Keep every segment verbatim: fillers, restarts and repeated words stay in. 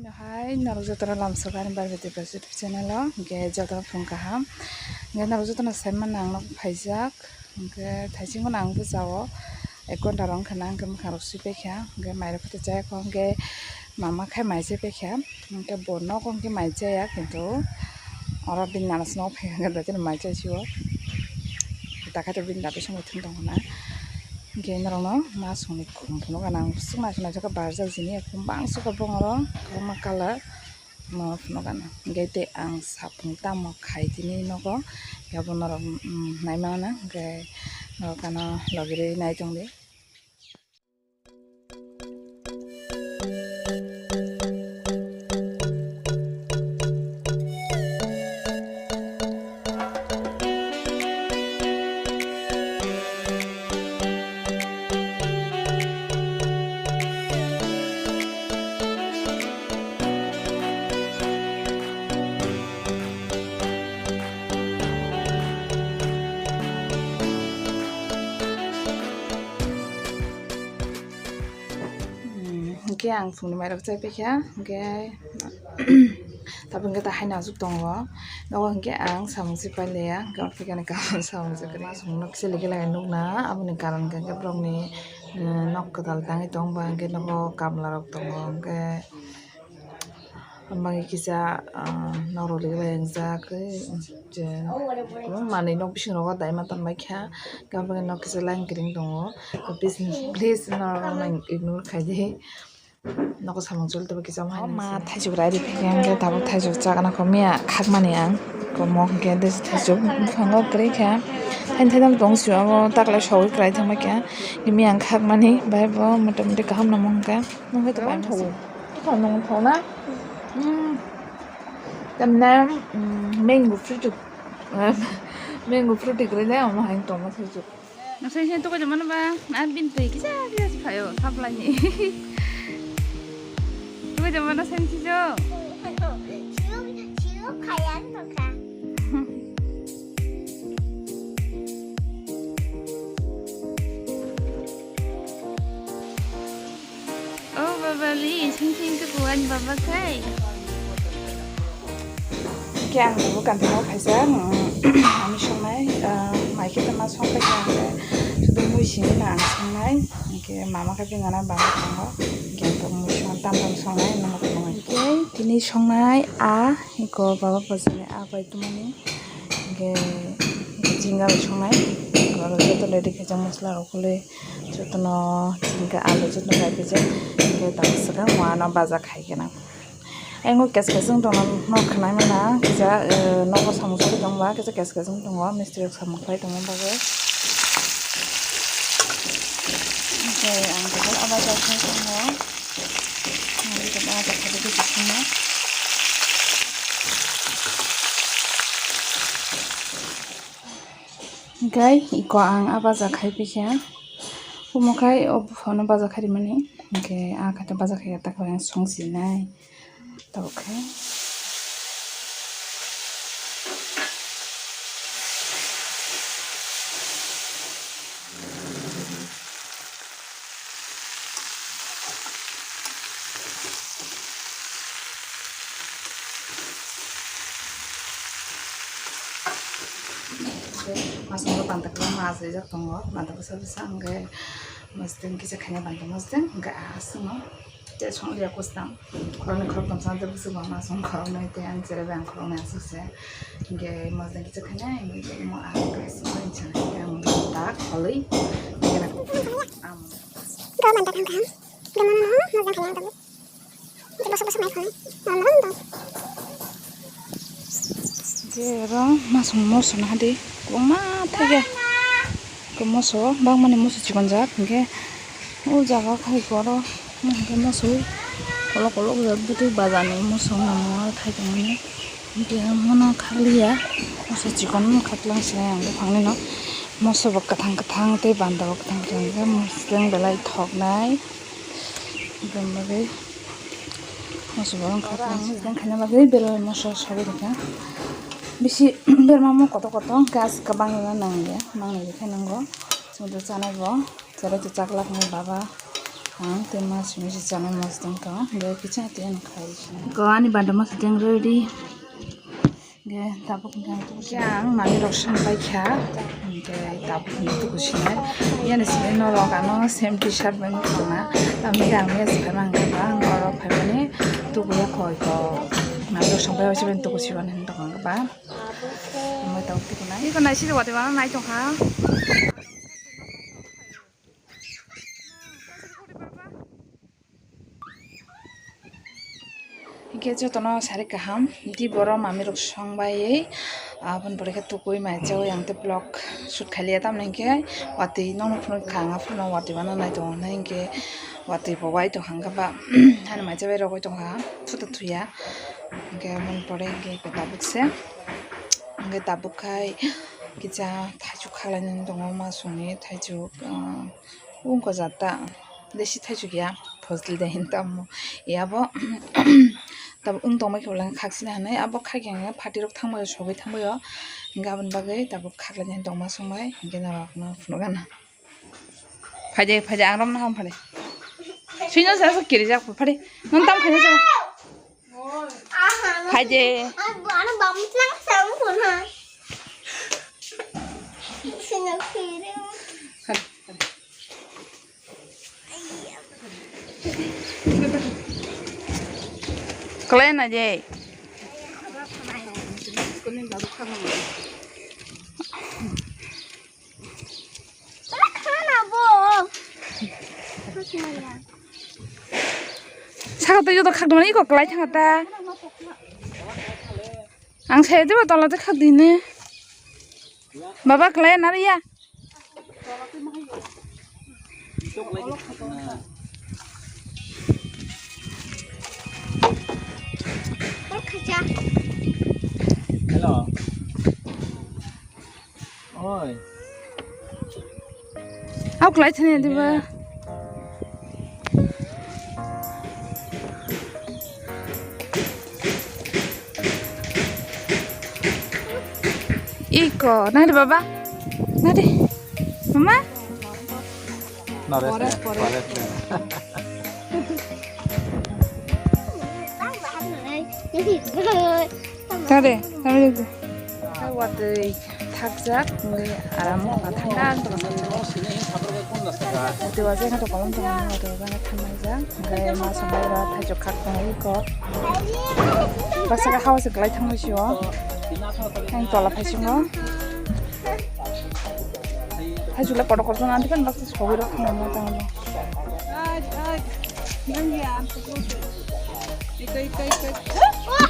Hai, norok jotono lamsok ani Barbie Tripura YouTube channel o, hwnkhe jotono phung kaham. Hwnkhe norok jotono sai mano ang nok phaijak, hwnkhe thaiching mano ang bwsao ek ghonta rok wngkha na, hwnkhe mwkhang rok sui paikha, hwnkhe mai rok khe chaya kho, hwnkhe mama khai mai chai paikha, hwnkhe bo nogo hwnkhe mai chaya, kintu oro bini nana se nogo phaikha, hwnkhe mai chai sio, takha to bini dati songwi thung tong khna. Hwnkhe norokno masongni khum phunukgo ang swk naisik naisik khe barjak jini khum bangso khe bongoro kwbangma colour no phunukgo. Hwnkhe tei ang sapung tamo khai tini nogo, hwnkhe abo norok, mm, naimano hwnkhe norok ano logirwi naitongdi. Hmm, hwnkhe ang phungni mairok chai paikha, hwnkhe tabuk hwnkhe ta haino aswk tongo, nogo hwnkhe ang samung se pailiya, hwnkhe omo khe ani karon samung se kwrwi. Aswk nok se ligi lagi nukna, aboni karon hwnkhe borokni, eh, nok kwtal tangwi tongba hwnkhe nogo kamlarok tongo, hwnkhe Ang bagwi kisa, ah, norok liklai wngjak, tei je, kwbangma manwi nok bisingo daima tongbaikha, hwnkhe aboni nok kisa line kwrwi tongo, please, please norok ignore khaidi, nogo samung choli tongba kisa. Ma thaichuk rai riphaikha, hwnkhe tabuk thaichuk chaknakho miya khakmani ang, komo hwnkhe thaichuk buphango kwrwikha, haini thaidam tong sio, abo taklai sogwi kwlai thangbaikha, miya ang khakmani, bahai bo motamoti kaham nangma hwnkhe, nungkhe tongbai masa. Buphang nung thok na. Hmm. Tamna, hmm, mango fruit. Mango fruit kwrwi le omo hai tongma thaichuk. Noksa se tukai tongmani ba, a bini twi kisa kisa se phaio, saplai ni. Tukai tongmani sen si jo. Siyo, siyo, kaya tongkha. O baba li, sing sing tuku ani baba kai. Khe ang bubu kanti no khaisa, mm, ani songnai, ah, mai khe tama song khe ang khe sudu mui sini na ang songnai, khe mama khe bini gana baba tongo, khe ang mui song tam tam songnai, nono khulumai. Khe tini songnai a, iko baba bajani a bai tumani, khe jinga bai songnai, iko joto ready khe jang masla rok khului. Jotono chini khe alu jotono bai pijak, hwnkhe tabuk swkang mo ano baja khai gana. Ayang o kes kes wng tongma no khwnai mano, kisa, eh, nogo samung sari tongba, kisa kes kes wng tongo, mistri rok samung khlai tongma bagwi. Hwnkhe ang tei a baja khai tongo. Ang tei a baja khai tongma. Hwnkhe iko ang a baja khai pikha. Omo khai o buphano baja khai rimani. Hwnkhe a khato baja khai ta khe song sinai. Tabuk khe. Masongo banta kwbangma achaijak tongo, banta bwsa bwsa hwnkhe mosdeng kisa khaina banta mosdeng hwnkhe aswkno tei songya kwcham khoroknwi khoroktham sana tei bwswk bo masong khoroknwi tei ani cherai bai ang khoroknwi aswk se hwnkhe mosdeng kisa khaina hwnkhe omo ang khe aswk khe ang tak kholwi Hwnkhe oro masong moso naha di, kwbangma thaiya. Khe moso, bangmani moso chikonjak, hwnkhe o jaga khai khe oro, hwnkhe moso kolok kolok jak, bwtwi bazar ni moso wngmano thai tongmani. Hwnkhe mono khakliya, moso chikon khaklang se ang buphang nino. Moso bo kwthang kwthang tei banda bo kwthang kwthang, hwnkhe mosodeng belai thoknai. Aboni bagwi moso borok wngkha, ang mosodeng khaina bagwi belai moso sogwi rwkha. Bisi berma mo kotor kotor, hwnkhe aswk kwbangma nangya, mangnwi rwkhe nwngo. Chwngno chanai bo, cherai chwchak laknai baba. Ang tei ma simi si chana mas tong ka, hingke kicha tei ang khai si. Ko ani banda mas teng ready. Ge tabuk hingke ang tuku si. Ang mami rok song pai kha, hingke tabuk hingke tuku si nai. Yani simi norok ano same T-shirt bai wngkha na, tamni ang ya si phai mang kha, ang norok phai mani tuku ya koi ko. Mami rok song pai si ben tuku si ban hin tong kha ba. Mo tabuk tuku nai. Iko nai si wati wana nai tong kha. Hingke jotono sari kaham, di boro mami rok song bai, aboni pore khe tukui mai chaui ang tei vlog shoot khailiya, tamni hingke watui nokno phunuk kha, ang aphano watui mano nai tongo, hingke watui bo wai tong kha, hingke ba hani mai chaui rogoi tong kha, photo thuya, hingke aboni pore hingke tabuk se, hingke tabuk khai kisa thaichuk khaklainani tongo, masongni thaichuk, ah, Wngkha jata desi thaichuk ya phojli de hin tamo ya bo. Tabuk wng tongma khe ulang khaksina hinwi abo khaikhe phatirok thangbaio sogwi thangbaio, hingkhe aboni bagwi tabuk khaklaina hin tongma songbai hingkhe norokno phunukgana. Phaide phaide ang romna ham phade. Sino sa sa kirijak phade. Nang tam khaina sa. Phaide. Kalai na je. Saka tei joto khakdamani iko kalai thangata. Ang saya diba tola tei khakdini. Baba kalai nariya. Hello. Oi. Au klai thani diba. Iko, nari baba. Nari. Mama. Nare, nare, nare. Tare, tare. Watwi thakjak, wngwi aram wngkha, thangna wngkha. Watwi wajak khe kolom tongo, watwi wajak khe thamnaijak, hwnkhe ma songwi oro thaichuk khak tongo iko. Baksa khe hawa se kwlai thangwi sio, ang tola phaisingo. Thaichuk le kotor kotor nang, ani baksa sogwi rok thangma tangma.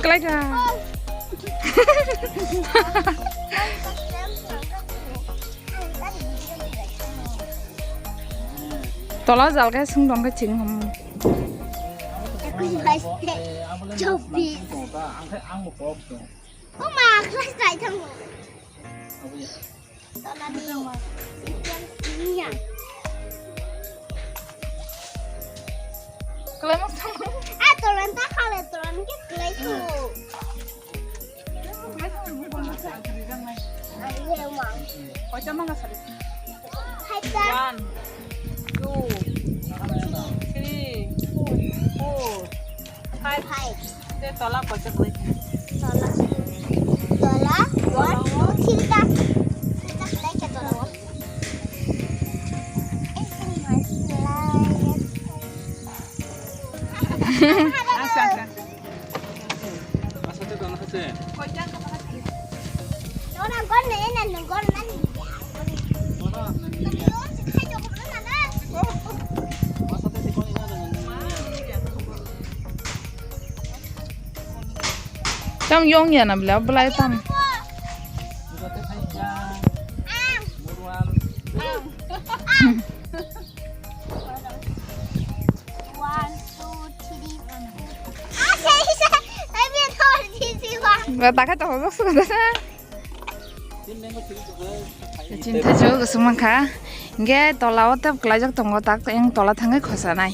Kwlai kha. Tola jal khe sung tong khe ching hum. Chobbish. O ma, class tai thango. Tola di. Iya. Kelai masa. Ah, tola tak kale tola ni kelai tu. Kelai tu. Ayo, Mang. Kau cuma nggak sari. Hai, Kak. One, two, three, four. Five. Five. Te tola kocha kwlai. Tola. Tola. One, two, three ta. Kocha kwlai khe tola o. It's in my slide. Ang sang, sang. Asa te tola khache. Kocha kwlai. Tola gon ne na gon na. Tam yong ya na bela belai tam. Ba ta kha to hojok suka da. Chinta jo gusung mankha. Hingke tola o tep kwlaijak tongo, tak eng tola thangwi khosa nai.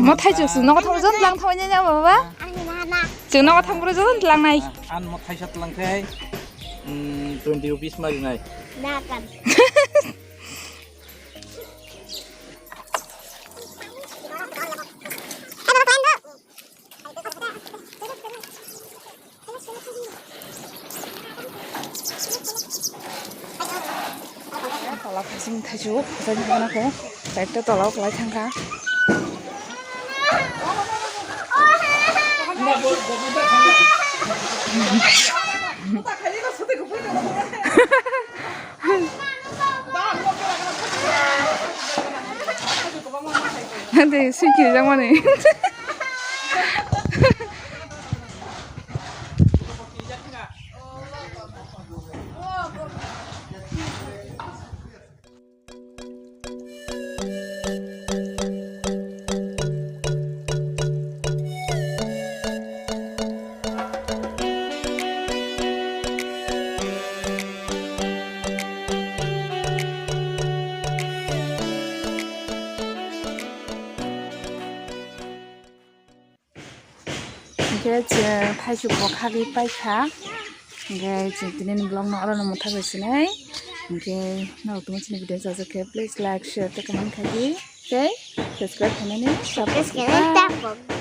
Mo thai chuk sung nogo thang jon tlang thangwi nya baba. Chuk nogo thang bro jon tlang nai. An mo thai sat lang khai, mm, twenty rupees mari nai. Na kan. Juk, saya di mana ko? Saya itu tolak lai thangka. Nanti sih kiri yang mana? Hingke chwng thaichuk bo khagwi paikha. Hingke chwng tini ni vlog no oro no mwthangwi sinai. Hingke norok tongma chini video sajak khe please like, share tei comment khaidi. Tei subscribe khainani ta Subscribe ta pok.